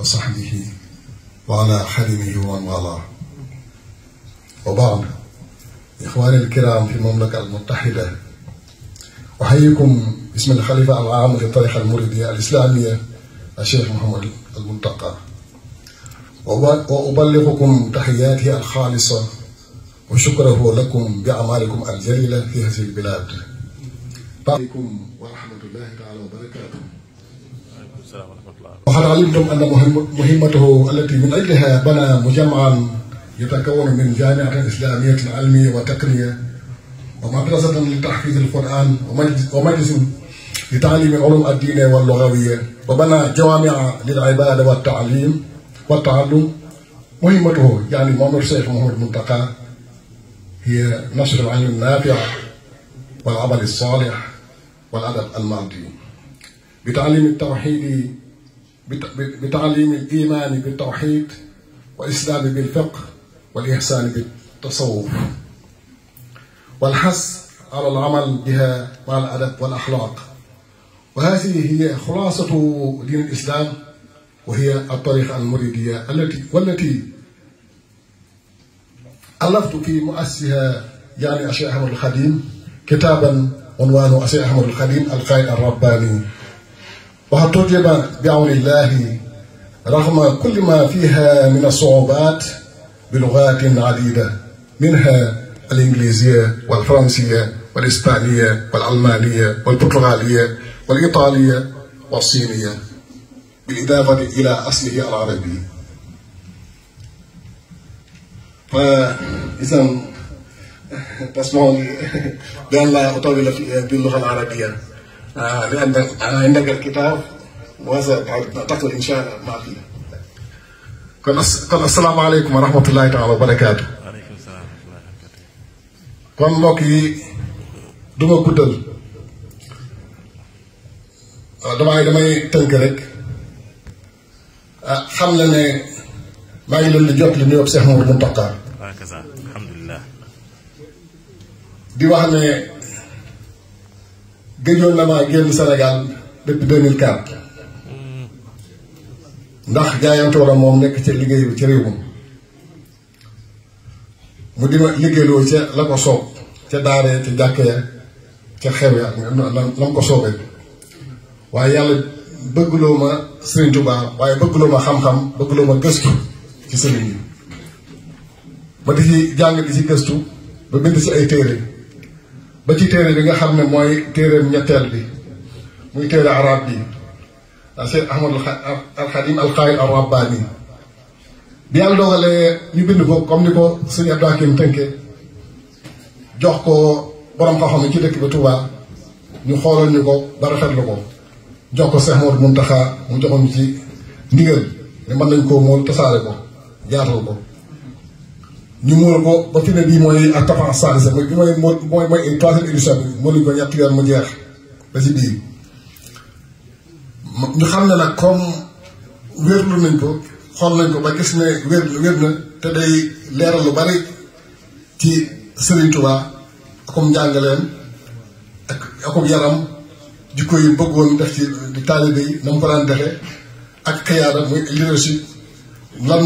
وصحبه وعلى خدمه ومن والاه. وبعد، إخواني الكرام في المملكة المتحدة، أحييكم باسم الخليفة العام للطريقة المريدية الإسلامية الشيخ محمد المنتقى، وأبلغكم تحياته الخالصة وشكره لكم بأعمالكم الجليلة في هذه البلاد. عليكم ورحمة الله تعالى وبركاته. وقد علمتم أن مهمته التي من أجلها بنى مجمعا يتكون من جامعة إسلامية علمية وتقنية ومدرسة لتحفيظ القرآن ومجلس لتعليم العلوم الدينية واللغوية، وبنى جوامع للعبادة والتعليم والتعلم. مهمته يعني مؤمر الشيخ محمد المنتقى هي نشر العلم النافع والعمل الصالح والأدب المادي بتعليم التوحيد، بتعليم الإيمان بالتوحيد والإسلام بالفقه والإحسان بالتصوف، والحث على العمل بها مع الأدب والأخلاق. وهذه هي خلاصة دين الإسلام، وهي الطريقة المريدية والتي ألفت في مؤسسها يعني الشيخ أحمد الخديم كتابا عنوانه الشيخ أحمد الخديم القائد الرباني، وقد ترجم بعون الله رغم كل ما فيها من الصعوبات بلغات عديدة، منها الإنجليزية والفرنسية والإسبانية والألمانية والبرتغالية والإيطالية والصينية، بالإضافة إلى أصله العربي. فإذا تسمعوني بأن لا أطول باللغة العربية لأن عندك الكتاب وستعتقد إن شاء الله ما فيه. kon asalaamaaleykum wa rahmatullahi taala wa barakaatu. waaleykum salaam wa rahmatullahi wa barakaatu. kon mbokk yi du ma guddal, damay tënk rek xam la ne maa ngi leen di jot li nuyoo Cheikh Mouhamadou Mountakha. alhamdulilah. di wax ne gëjoon na maa génn Sénégal depuis 2004. ndax jaayante wala moom nekk ca liggéey bi ci réew mi mu di ma liggéeyloo ca la ko soob ca daaree ca jàkke ya ca xew ya la mu ko soobee. waaye yàlla bëggloo ma Sëriñ Tuubaa, waaye bëggloo ma xam-xam, bëggloo ma gëstu ci sëriñ yi ba di ci jàng di ci gëstu ba bind ci ay téere ba ci téere bi nga xam ne mooy téereem ñetteel bi muy téere arab bi Cheikh Ahmadul Xadim alqaayid ar-Rabbaani bi yàlla dogalee ñu bind ko comme ni ko sëñ Abdou Hakim tënke jox ko borom xam-xam ci dëkk ba Touba, ñu xoolal ñu ko ba rafetlu ko jox ko Cheikh Mouhamadou Mountakha mu joxoon ci ndigal ne mën nañ koo mool tasaare ko jaatal ko. ñu mool ko ba fi ne bii mooy ak tapan salisa mooy bi mooy troisième édition bi mooluñ ko ñetti yoon mu jeex ba ci bii. ñu xam ne nag comme wérlu nañ ko xool nañ ko ba gis ne wér na te day leeral lu bari ci Sëriñ Tuubaa akum njàngaleem akum yaram jikko yi bëggoon def ci di taalibe yi na mu ko daan defee ak xiyaada muy leadership lan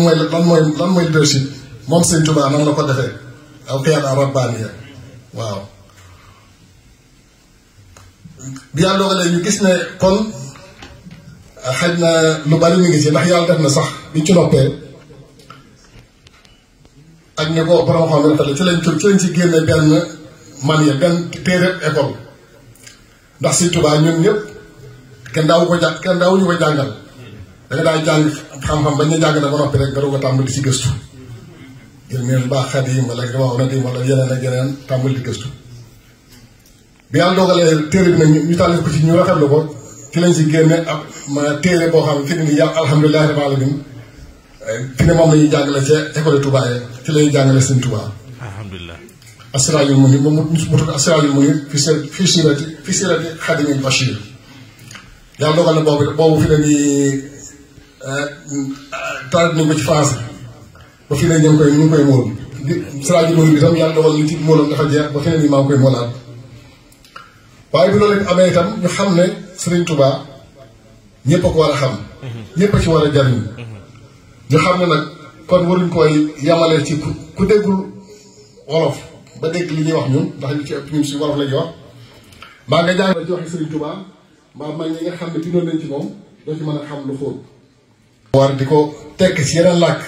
mooy leadership moom Sëriñ Tuubaa nan la ko defee aw xiyaada rabbaaniya. waaw bi yàlla dogalee ñu gis ne kon xëy na lu bari mi ngi ci, ndax yàlla def na sax biñ ci noppee ak ne ko borom xam ne rafet la ci lañ ci génne benn téere école. ndax Sëriñ Tuubaa ñun ñëpp kenn daawuñu ko jàngal, da nga daa jàng xam-xam bañ ñu jàng na ba noppi rek nga doog a tàmbali ci gëstu jël mel baax Xadim wala Rawaahu Nadim wala yeneen ak yeneen tàmbali di gëstu. bi yàlla dogalee téere bi nag ñu tàllal ko ci ñu rafetlu ko ci lañ ci génne ab téere boo xam ne fi ne nii yàlla alhamdulilah rabbil alamin fi ne moom la ñuy jàngale ca école Touba yi ci la ñuy jàngale Sëriñ Tuubaa. alhamdulilah. Asiraajul Munir moom mu tudd Asiraajul Munir fi sirati Xaadimil Bachir. yàlla dogal na boobu fi ne nii taal nañ ko ci France ba fi ne ñu ngi koy móol. Asiraajul Munir bi tam yàlla dogal li ci móoloon dafa jeex ba fi ne nii maa ngi koy móolaat. waaye bi loolu amee itam ñu xam ne Sëriñ Tuubaa ñëpp a ko war a xam. ñëpp a ci war a jariñ. ñu xam ne nag kon waruñ koy yamale ci ku déggul wolof ba dégg li ñuy wax ñun ndax li ci ëpp ñun si wolof la ñuy wax. mbaa nga jàng ci waxi Serigne Touba mbaa mag ñi nga xam ne bindoon nañ ci moom doo ci mën a xam lu xóot. war di ko tekk ci yeneen làkk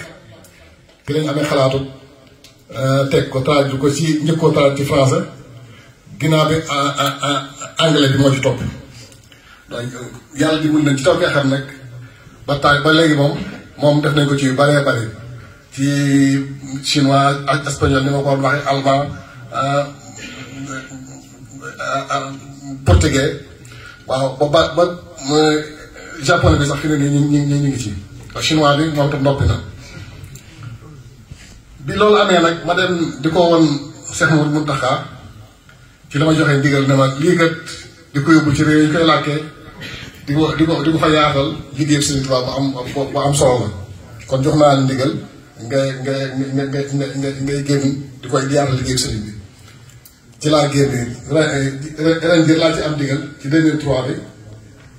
fi lañ amee xalaatu teg ko traduire ko ci njëkkoo traduire ci français ginnaaw bi anglais bi moo ci topp. donc yàlla dimbali nañ ci toog xam nag ba léegi moom def nañ ko ci yu bëree bëri ci chinois ak espagnol ni ma ko waxee allemand portugais waaw ba japonais bi sax fi ne nii ñu ngi ci chinois bi moom tam noppi na. bi loolu amee nag ma dem di ko woon Cheikh Mouhamadou Mountakha ci la ma joxee ndigal ne ma lii kat di ko yóbbu ci réew yi ñu koy làkkee di ko fa yaatal liggéey Serigne Touba bu am solo la kon jox naa ndigal ngay génn di koy yaatal liggéey Serigne bi ci laa génne ren jii laa ci am ndigal ci 2003 bi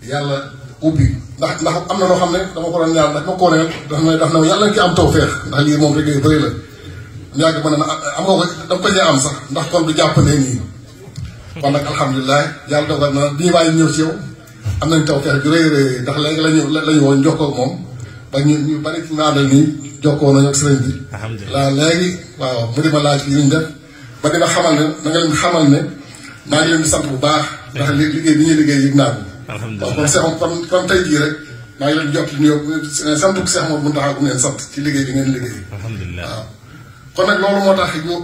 yàlla ubbi ndax am na loo xam ne dama ko doon ñaan ndax ma ko ne daf na yàlla nga ci am tawfeex ndax lii moom liggéey bëri la yàgg ma ne am nga ko da nga ko cee am sax ndax kon du jàppandee nii kon nag alhamdulilah yàlla dogal na bi ñu bàyyi ñëw ci yow am nañ tawfeex ju rëy rëy ndax léegi lañu woon jokkoo ak moom ba ñu bari ci naandal nii jokkoo nañu ak sëriñ bi la léegi waaw mu di ma laaj yi ñu def ba dina xamal ne na nga leen xamal ne maa ngi leen di sant bu baax ndax liggéey bi ñuy liggéey yëg naa ko waaw kon tey jii rek maa ngi leen jot li nuyoo sant ko Cheikh Mouhamadou Mountakha bu ngeen sant ci liggéey bi ngeen liggéey waaw kon nag loolu moo tax ñu